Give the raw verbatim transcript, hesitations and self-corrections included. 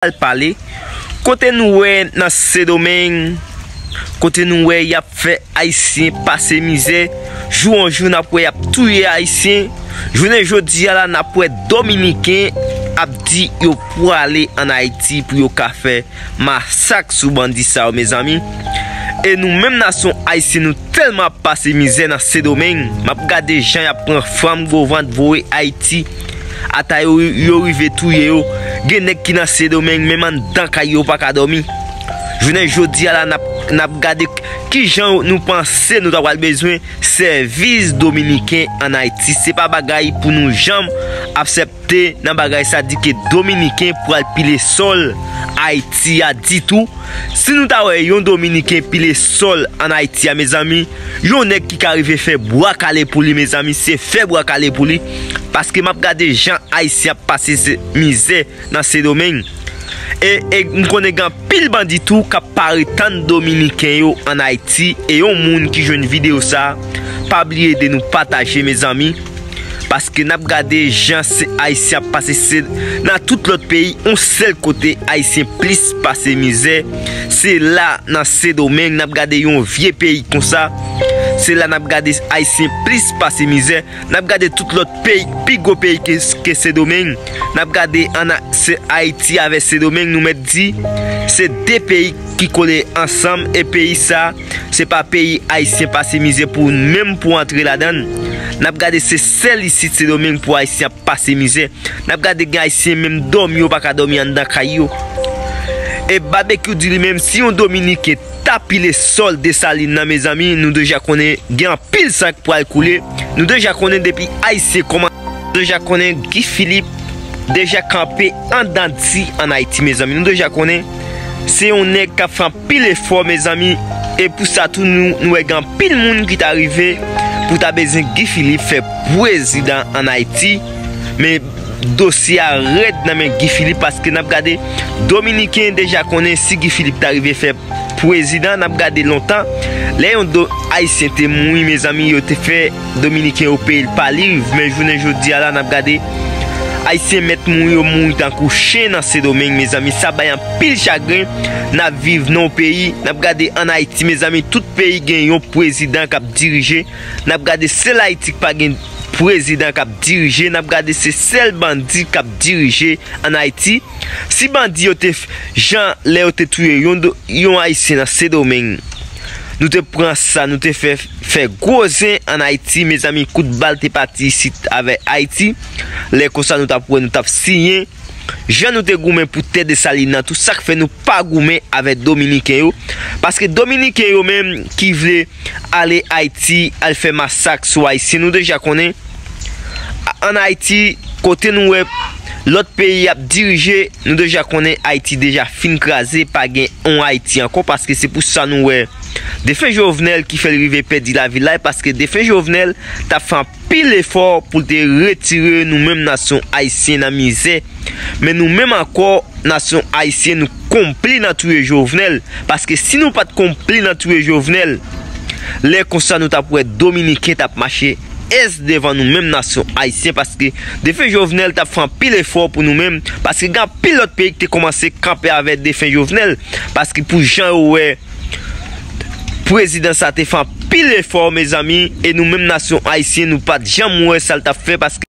al pale, kote nou wè nan Sendomeng, kote nou wè y ap fè Ayisyen pase mizè, jou an jou n ap wè y ap touye Ayisyen, jounen jodi a la n ap wè Dominiken ap di yo prale ann Ayiti pou yo ka fè masak sou bandi sa yo, mezanmi. E nou menm nasyon ayisyen, nou tèlman ap pase mizè nan Sendomeng. M ap gade jan y ap pran fanm gwo vant voye Ayiti. Ata yo, yo rive touye yo. Gen nèg ki nan Sendomeng, menm anndan kay yo pa ka dòmi. Jounen jodi a la, n ap, n ap gade kijan nou panse nou ta pral bezwen sèvis Dominiken ann Ayiti. Se pa bagay pou nou janm aksepte nan bagay sa di ke Dominiken pral pile sòl Ayiti a ditou. Si nou ta wè yon Dominiken pile sòl ann Ayiti a, mezanmi, yon nèg ki ka rive fè bwa kale pou li, mezanmi, se fè bwa kale pou li. Paske m ap gade jan Ayisyen ap pase se, mizè nan Sendomeng. E, e m konnen gen anpil bandi tou k ap pare tann Dominiken yo ann Ayiti. E yon moun ki jwenn videyo sa, pa bliye ede nou pataje, mezanmi. Paske n ap gade jan se Ayisyen ap pase se nan tout lòt peyi, yon sèl kote Ayisyen plis pase mizè, se la nan Sendomeng. N ap gade yon vye peyi konsa, se la n ap gade Ayisyen plis pase mizè. N ap gade tout lòt peyi, pi gwo peyi ke, ke Sendomeng. N ap gade ann A-, se Ayiti avè Sendomeng, nou mèt di, se de peyi ki kole ansanm, e peyi sa, se pa peyi Ayisyen pase mizè pou menm pou antre ladan l. N ap gade se sèl isit Sendomeng pou Ayisyen ap pase mizè. N ap gade gen Ayisyen menm dòmi yo pa ka dòmi anndan kay yo. E Babekyou di li menm si yon Dominiken ta pile sòl Desalin nan, mezanmi, nou deja konnen gen anpil san k pral koule. Nou deja konnen depi Ayisyen kòman, nou deja konnen Guy Philippe deja kanpe anndan di ann Ayiti, mezanmi. Nou deja konnen se yon nèg k ap fè anpil efò, mezanmi. E pou sa tou, nou, nou wè gen anpil moun ki ta rive pou ta bezwen Guy Philippe fè prezidan ann Ayiti. Men dosye a rèd nan men Guy Philippe, paske n ap gade Dominiken deja konnen si Guy Philippe ta rive fè prezidan, n ap gade lontan. Lè yon do, Ayisyen te mouri, mezanmi, yo te fè Dominiken yo peye l pa liv, men jounen jodi a la, n ap gade Ayisyen mèt mouri, yo mouri tankou chen nan Sendomeng, mezanmi. Sa bay anpil chagren. N ap viv nan yon peyi, n ap gade ann Ayiti, mezanmi, tout peyi gen yon prezidan k ap dirije. N ap gade sèl Ayiti k pa gen prezidan k ap dirije. N ap gade se sèl bandi k ap dirije ann Ayiti. Si bandi yo te f-, jan lè yo te touye yon do-, yon Ayisyen nan Sendomeng, nou te pran sa, nou te fè, fè gwo zen ann Ayiti, mezanmi, kout bal te pati isit avè Ayiti. Lè konsa nou t ap wè, nou t ap siyen. Jan nou te goumen pou tè Desalin nan, tou sa k fè nou pa goumen avè Dominiken yo. Paske Dominiken yo menm ki vle ale Ayiti, al fè masak sou Ayisyen, nou deja konnen. A-, ann Ayiti, kote nou wè lòt peyi ap dirije, nou deja konnen Ayiti deja fin kraze, pa gen yon Ayiti ankò, paske se pou sa nou wè defen Jovenel ki fè l rive pèdi lavi l la, paske defen Jovenel t ap fè anpil efò pou l te retire nou menm nasyon ayisyen nan mizè. Men nou menm ankò, nasyon ayisyen, nou konpli nan touye Jovenel. Paske si nou pa t konpli nan touye Jovenel, lè konsa nou t ap wè Dominiken t ap mache èz devan nou menm nasyon ayisyen, paske defen Jovenel t ap fè anpil efò pou nou menm, paske gen anpil lòt peyi ki te kòmanse kanpe avè defen Jovenel, paske pou jan yo wè prezidan sa te fè anpil efò, mezanmi, e nou menm nasyon ayisyen, nou pa t janm wè sa l t ap fè, paske